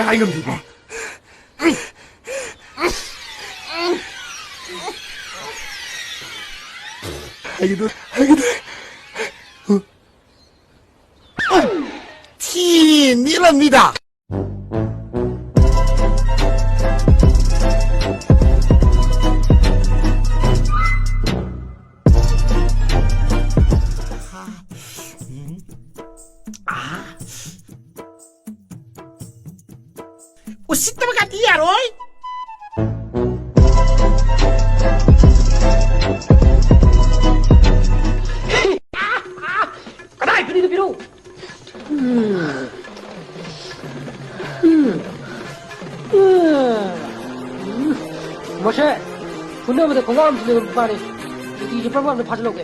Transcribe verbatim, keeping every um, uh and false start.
ꯇꯥꯏ ꯉꯝꯗꯦ꯫ ꯍꯥꯏꯒꯗꯧꯔꯦ, ꯍꯥꯏꯒꯗꯧꯔꯦ꯫ ꯊꯤ ꯅꯤꯛꯂꯝꯅꯤꯗ꯫ ꯎꯁꯤꯠꯇꯕ ꯀꯥꯇꯤ ꯌꯥꯔꯣꯏ꯫ ꯀꯗꯥꯏ ꯄꯤꯔꯤꯗ ꯄꯤꯔꯛꯎ꯫ ꯎꯝ꯫ ꯎꯝ꯫ ꯎꯝ꯫ ꯎꯝ꯫ ꯃꯁꯦ, ꯐꯨꯅꯕꯗ ꯈꯣꯡꯒꯥꯎ ꯑꯃ ꯆꯤꯜꯂꯕ ꯅꯨꯄꯥꯅꯤ꯫ ꯅꯨꯄꯤꯁꯦ ꯄ꯭ꯔꯞ ꯄ꯭ꯔꯞ ꯑꯝꯇ ꯐꯥꯖꯤꯜꯍꯧꯒꯦ꯫